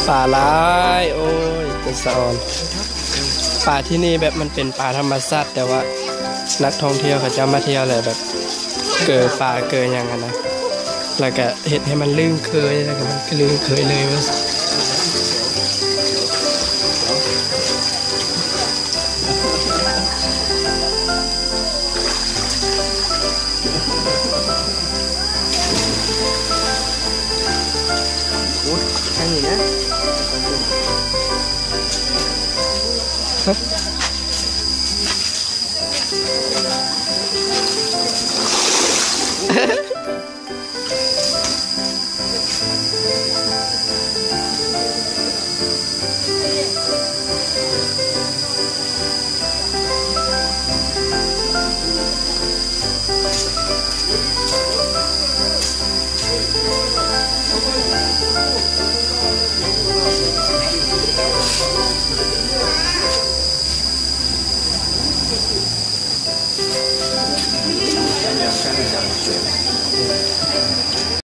ປາຫຼາຍ ໂອ້ຍ ເປັນສະອອນ. ປາທີ່ນີ້ແບບມັນເປັນປາທຳມະຊາດ ແຕ່ວ່ານັກທ່ອງທ່ຽວເຂົາເຈົ້າມາທ່ຽວແລ້ວແບບເກີປາເກີຫຍັງຫັ້ນນະ ແລ້ວກະເຮັດໃຫ້ມັນລຶ້ງເຄີຍ ແລ້ວກະມັນກະລຶ້ງເຄີຍເລີຍວ່າ. ອຸດທາງນີ້ນະ. ໂອ້